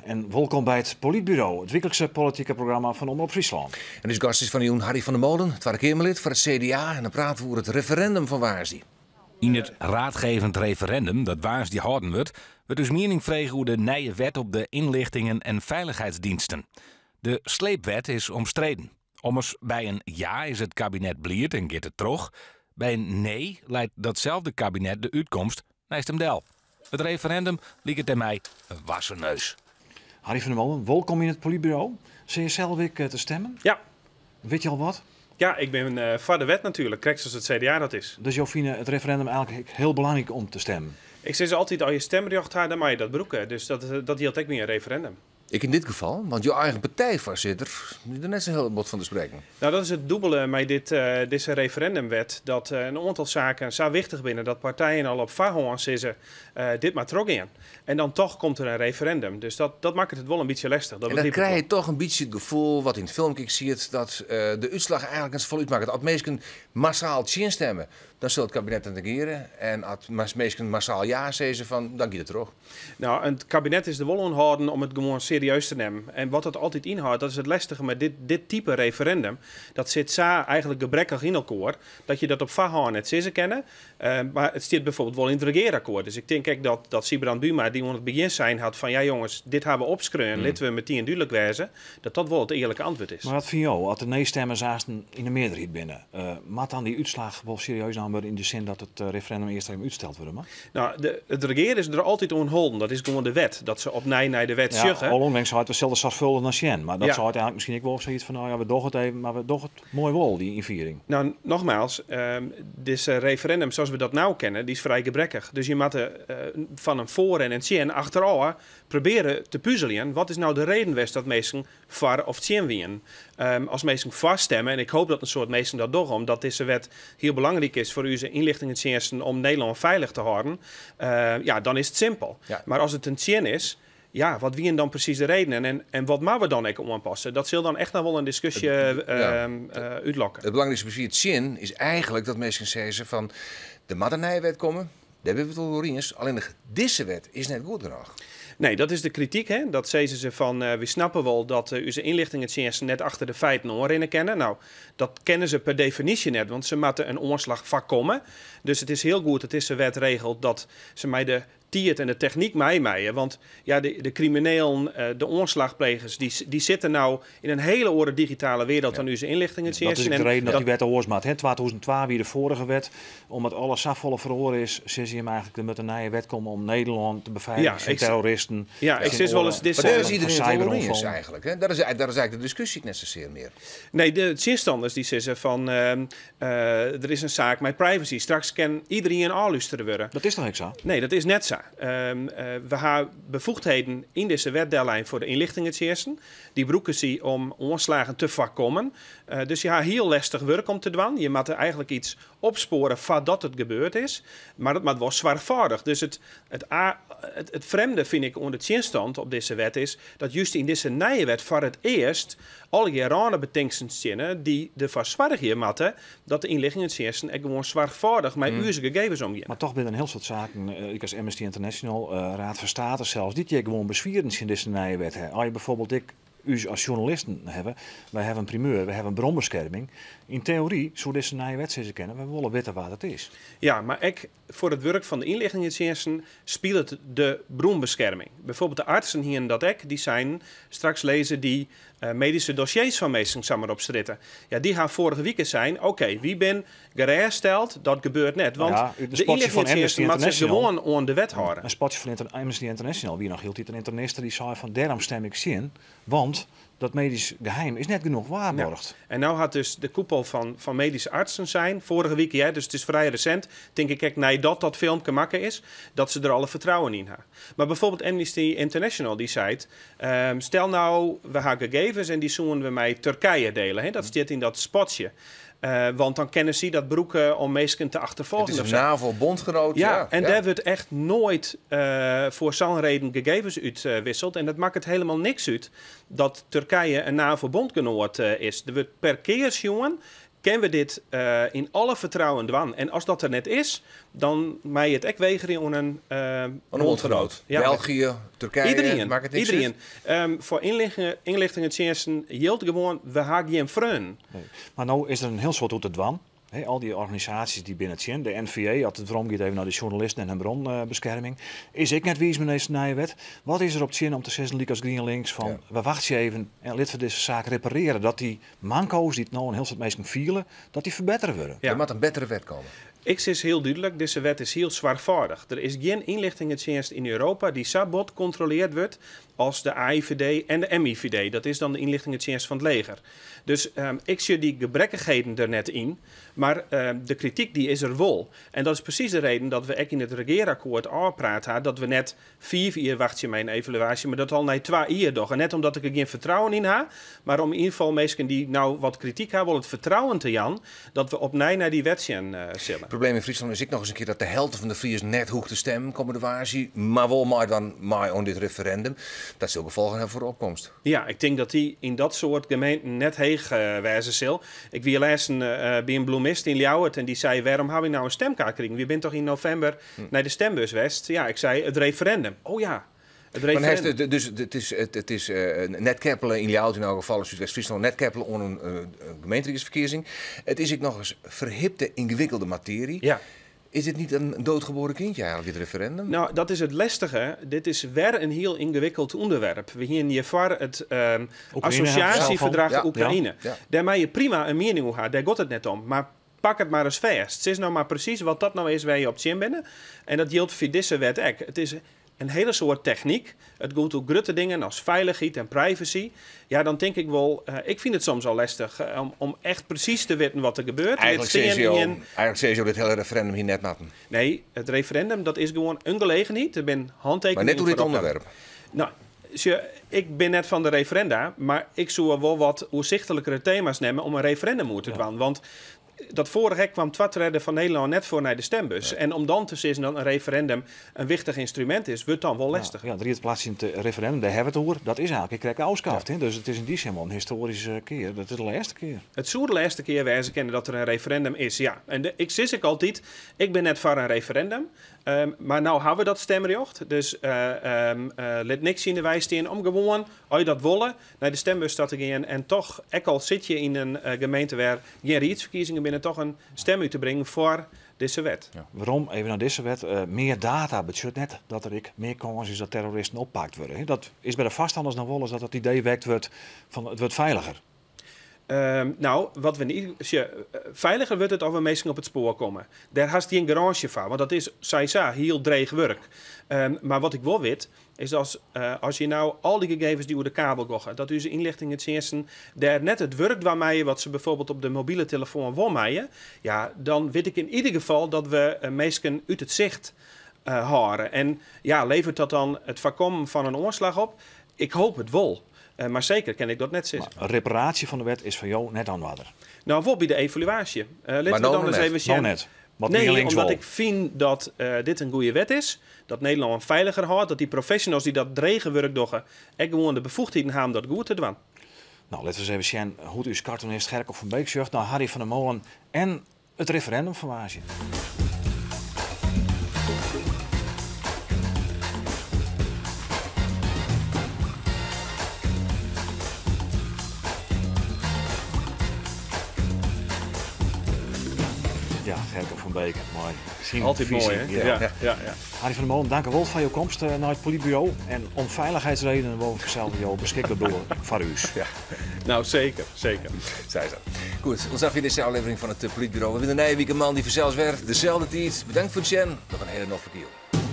En wolkom by it Polytburo, it wyklikse politike programma fan Omrop Fryslân. En ús gast is fan 'e jûn Harry van der Molen, Twadde Keamerlid foar it CDA. En dan prate we oer it referindum fan woansdei. Yn it raadgevend referendum dat woansdei hâlden wurdt, wurdt ús miening frege oer de nije wet op de inlichtingen en veiligheidsdiensten. De sleepwet is omstreden. Ommers, by in ja is it kabinet bliid en giet it troch. By in nee leit datselde kabinet de útkomst neist him del. It referendum liket dêrmei in wassen neus. Harry van der Molen, wolkom yn it Polytburo. Sille je sels ek te stimmen? Ja. Witte je al wat? Ja, ik bin foar de wet natuerlik, krekt sa as it CDA dat is. Dus jo fine it referendum eigentlik ek hiel belangryk om te stimmen? Ik sis altyd, as je stemrjocht ha, dan moatte je dat brûke. Dus dat jildt ek by in referendum. Ek yn dit gefal, want jo eigen partijfoarsitter is der net sa hiel bot fan te sprekken. Nou, dat is it dûbele mei dit, dizze referendumwet, dat in oantal saken sa wichtich binne dat partijen al op foarhân sizze, dit moat trochgean. En dan toch komt der in referendum. Dus dat makket it wol in bytsje lestich. Dat En dan begryp ik krije je wol. toch in bytsje it gefoel, wat yn it filmke ek siet, dat de útslach eigentlik net safolle útmakket. As minsken massaal tsjinstimme, dan sil it kabinet net negeare. En as minsken massaal ja sizze, fan, dan giet it troch. Nou, it kabinet is der wol oan hâlden om it gewoan serieus te nimmen. En wat dat altyd ynhâldt, dat is it lestige mei dit type referendum. Dat sit sa eigentlik gebrekkich yn elkoar, dat je dat op foarhân net sizze kinne. Mar it stiet byfoarbyld wol yn it regearakkoart. Dus ik tink ek dat Sybrand Buma, dy't oan it begjin sein hat fan ja jonges, dit ha we opskreaun, litte we metien dúdlik wêze, dat dat wol it earlike antwurd is. Mar wat fine jo, as de nee-stemmers aansten yn de mearderheid binne, moat dan dy útslach wol serieus naam wurde yn de sin dat it referendum earst even útsteld wurde moat? Nou, it regear is der altyd oan holden. Dat is gewoan de wet. Dat se opnij nei de wet Ja, sjogge. al ûnlangs seit we sille der soarchfâldich nei sjen. Mar dat Ja. seit eigentlik miskien ek wol sayts fan, nou ja, we dogge it even, mar we dogge it moai wol, dy ynfiering. Nou, nogmaals, dizze referendum sa as we dat no kenne, dy is frij gebrekkich. Dus je moatte fan in foar en in tsjin achterôf probearje te puzeljen. Wat is no de reden west dat minsken foar of tsjin wienen? As minsken foar stemme, en ik hoop dat in soad minsken dat dogge, omdat dizze wet hiel belangryk is foar ús ynlichtingentsjinsten om Nederlân feilich te hâlden, ja, dan is it simpel. Ja. Mar as it in tsjin is, ja, wat wienen dan presys de redenen en wat moatte we dan ek oanpasse? Dat sil dan echt noch wol in diskusje Ja. útlokke. It belangrykste beswier tsjin is eigentlik dat minsken sizze fan, der moat in nije wet komme, dêr binne we it wol oer iens, allinnich dizze wet is net goed genôch. Nee, dat is de krityk. Hè? Dat sizze se fan, wy snappe wol dat ús ynlichtingentsjinsten net achter de feiten oanrinne kinne. Nou, dat kinne se per definysje net, want se moatte in oanslach foarkomme. Dus it is hiel goed dat dizze wet regelt dat se mei de tiid en de technyk meimeie. Want ja, de kriminelen, de oanslachplegers, dy sitte no yn in hiele oare digitale wereld dan ús ynlichtingentsjinsten. Dat is ek de En reden dat dat dy wet oars moat. Hè? 2002 wie de foarige wet. Omdat alles safolle feroare is, sizze jim eigentlik, der moat in nije wet komme om Nederlân te befeiligen Ja, tsjin ik terroristen, Ja, ik tsjin sis wol ris oare dizze Mar dêr is foarmen iedereen fan it wol oer iens cyberoanfallen. eigentlik. Hè? Dat is eigentlik de diskusje net sasear mear. Nee, de tsjinstanners dy sizze fan, der is in saak mei privacy. Straks kin iderien ôflústere wurde. Dat is toch ek sa? Nee, dat is net sa. We ha befoegdheden yn dizze wet dellein foar de ynlichtingentsjinsten. Dy brûke sy om oanslagen te foarkommen. Dus sy ha hiel lestich wurk om te dwaan. Je moatte eigentlik iets opspoare foardat it gebeurd is. Mar dat moat wol soarchfâldich. Dus it frjemde fyn ik oan de tsjinstand op dizze wet is dat just yn dizze nije wet foar it earst allegear rânebetingsten steane dy't derfoar soargje moatte dat de ynlichtingentsjinsten ek gewoan soarchfâldich mei ús gegevens omgean. Mar toch binne der in hiel soad saken, lykas Amnesty International, Raad van State sels, dy't hjir gewoan beswieren tsjin dizze nije wet ha. As je byfoarbyld ek ús as sjoernalisten hawwe, wy hawwe in primeur, wy hawwe in bronbeskerming. Yn teory soe dizze nije wet sizze kinne, wy wolle witte wa't it is. Ja, mar ek foar it wurk fan de ynlichtingentsjinsten spilet de bronbeskerming. Byfoarbyld de artsen hienen dat ek, dy seinen, straks lizze dy medyske dossiers fan minsken samar op strjitte. Ja, dy ha foarige wike sein, oké, wy bin gerêststeld, dat gebeurt net. Want Ja, út in de spotje fan ynlichtingentsjinsten Amnesty moat sich International. gewoan oan de wet hâlde. In spotje fan Amnesty International wie noch hieltyd in ynterniste dy't sei fan dêrom stim ik tsjin, want dat medysk geheim is net genoch waarborgd. Ja. En no hat dus de koepel fan medyske artsen sein, foarige wike, ja, dus it is frij resint, tink ik ek neidat dat filmke makke is, dat se der alle fertrouwen yn ha. Mar byfoarbyld Amnesty International dy seit, stel no we ha gegevens en dy soenen we mei Turkije diele, hè, dat stiet yn dat spotsje. Want dan kinne sy dat brûke om minsken te achterfolgjen. It is of in sa. NAVO-bondgenoot. Ja, ja, en ja. dêr wurdt echt noait foar sa'n reden gegevens útwisseld. En dat makket hielendal niks út dat Turkije in NAVO-bondgenoat is. Der wurdt per kear sjoen, Kinne we dit yn alle fertrouwen dwaan? En as dat der net is, dan mei je it ek wegerje oan in bondgenoot. Ja. België, Turkije, Iedereen, makket niks iedereen. út? Foar ynljochtingentsjinsten jildt gewoan, we ha gjin freonen. Nee. Mar no is der in hiel soad oer te dwaan. He, al dy organisaasjes dy binne tsjin. De NVJ, as it werom giet even nei de sjoernalisten en hun bronbeskerming, is ek net wiis mei dizze nije wet. Wat is der op tsjin om te sizzen, lykas GrienLinks, fan we wachtsje even en litte we dizze saak reparearje, dat dy manko's dy't no in hiel soad minsken fiele, dat dy ferbettere wurde? Der moat in bettere wet komme. Ik sis hiel dúdlik, dizze wet is hiel soarchfâldich. Der is gjin ynljochtingetsjinst yn Europa dy't sa bot kontroleard wurdt as de AIVD en de MIVD. Dat is dan de ynljochtingetsjinst fan it leger. Dus ik sjoch dy gebrekkichheden der net yn, mar de krityk dy is der wol. En dat is presys de reden dat we ek yn it regearakkoart ôfpraat ha dat we net 5 jier wachtsje mei in evaluaasje, mar dat al nei 2 jier dogge. Net omdat ik der gjin fertrouwen yn ha, mar om yn ieder gefal minsken dy't no wat krityk ha, wol it fertrouwen te jaan dat we opnij nei dy wet sjen sille. It probleem yn Fryslân is ek noch ris in kear dat de helte fan de Friezen net hoecht te stemmen kommende woansdei, mar wol meidwaan mei oan dit referindum. Dat sil gefolgen hawwe foar de opkomst. Ja, ik tink dat dy yn dat soart gemeenten net heech wêze sil. Ik wie lêsten by in bloemist yn Ljouwert en dy sei, wêrom ha wy no in stemkaart krigen? Wy binne toch yn novimber nei de stembus west? Ja, ik sei, it referindum. Oh ja, it Maar referindum. dus it is net keppele yn Ljouwert yn elk gefal, in Súdwest-Fryslân, net keppele oan in gemeenteriedsferkiezing. It is ek noch ris ferhipte, yngewikkelde matearje. Is dit niet een doodgeboren kindje eigenlijk, dit referendum? Nou, dat is it lestige. Dit is wer in hiel yngewikkeld ûnderwerp. We hienen hjirfoar it Oekraïne, assosjaasjeferdrach Oekraïne. Dêr mei je prima in miening oer ha, dêr giet it net om. Mar pak it mar ris fêst. Sis no mar presys wat dat no is wêr je op tsjin binne. En dat jildt foar dizze wet ek. It is in hiele soad technyk. It giet oer grutte dingen as feilichheid en privacy. Ja, dan tink ik wol, ik fyn it soms al lestich om echt presys te witten wat der gebeurt. Eigenlijk Dit sizze jo, stean in eigenlijk sizze jo dit hiele referendum hie net moatten. Nee, it referendum dat is gewoan in gelegenheid. Der binne hantekeningen Maar net oer dit foar opnaam. ûnderwerp. Nou, sjoch, ik bin net fan de referenda, mar ik soe wol wat oersichtlikere tema's nimme om in referendum oer te dwaan. Want dat foarige ek kwam 2/3 fan Nederlân net foar nei de stembus. En om dan te sizzen dat in referendum in wichtich ynstrumint is, wurdt dan wol lestich. Ja, der is plak yn it referendum, dêr hawwe we it oer. Dat is eigentlik krekt ôfskaft. Hè? Dus it is yn dy sin wol in histoaryske kear. Dat is de lêste kear. It soe de lêste kear wêze kinne dat der in referendum is, ja. En ik sis ek altyd, ik bin net foar in referendum. Mar no hawwe we dat stemrjocht. Dus lit niks yn de wei stean om gewoan, as je dat wolle, nei de stembus ta te gean en toch, ek al sit je yn in gemeente wêr gjin riedsferkiezingen binne, toch in stim út te bringen foar dizze wet. Ja. Werom even nei dizze wet. Mear data betsjut net dat der ek mear kâns is dat terroristen oppakt wurde. Hè? Dat is by de foarstanners noch wolris dat dat idee wekt wurdt fan it wurdt feiliger. Nou, wat we niet, sjoch, feiliger wurdt it as we minsken op it spoar komme. Dêr hast gjin garânsje foar, want dat is sawiesa hiel dreech wurk. Mar wat ik wol wit, is as je nou al dy gegevens dy't oer de kabel gogge, dat ús ynljochtingentsjinsten dêr net it wurk dwaan meie wat se byfoarbyld op de mobile telefoan wol meie, ja, dan wit ik yn ieder gefal dat we minsken út it sicht hâlde. En ja, leveret dat dan it foarkommen fan in oanslach op? Ik hoopje it wol. Mar seker kin ik dat net sizze. Mar reparaasje fan de wet is foar jo net oan oarder? Nou, wol by de evaluaasje. Litte Mar we no dan noch ris net. even sjen. No net. Wat Nee, GrienLinks omdat wol. ik fyn dat dit in goede wet is. Dat Nederlân feiliger hâldt. Dat dy professionals dy't dat drege wurk dogge, ek gewoan de befoegdheden ha om dat goed te dwaan. Nou, litte we ris even sjen hoe't ús cartoonist Gerco van Beek sjocht nei Harry van der Molen en it referendum fan woansdei. Ja, Gerco van Beek, moai. Syn Altyd visie, moai, hè? ja. Ja, ja, ja. Harry van der Molen, dank u wol foar jo komst nei it Polytburo. En om feilichheidsredenen wol ik fansels jo beskikber bliuwe foar ús. Ja. Nou, seker, seker. Sei sa. Goed, oant safier dizze ôflevering fan it Polytburo. We binne nije wike moandei fansels wer, deselde tiid. Bedankt foar it sjen. Noch in hiele noflike jûn.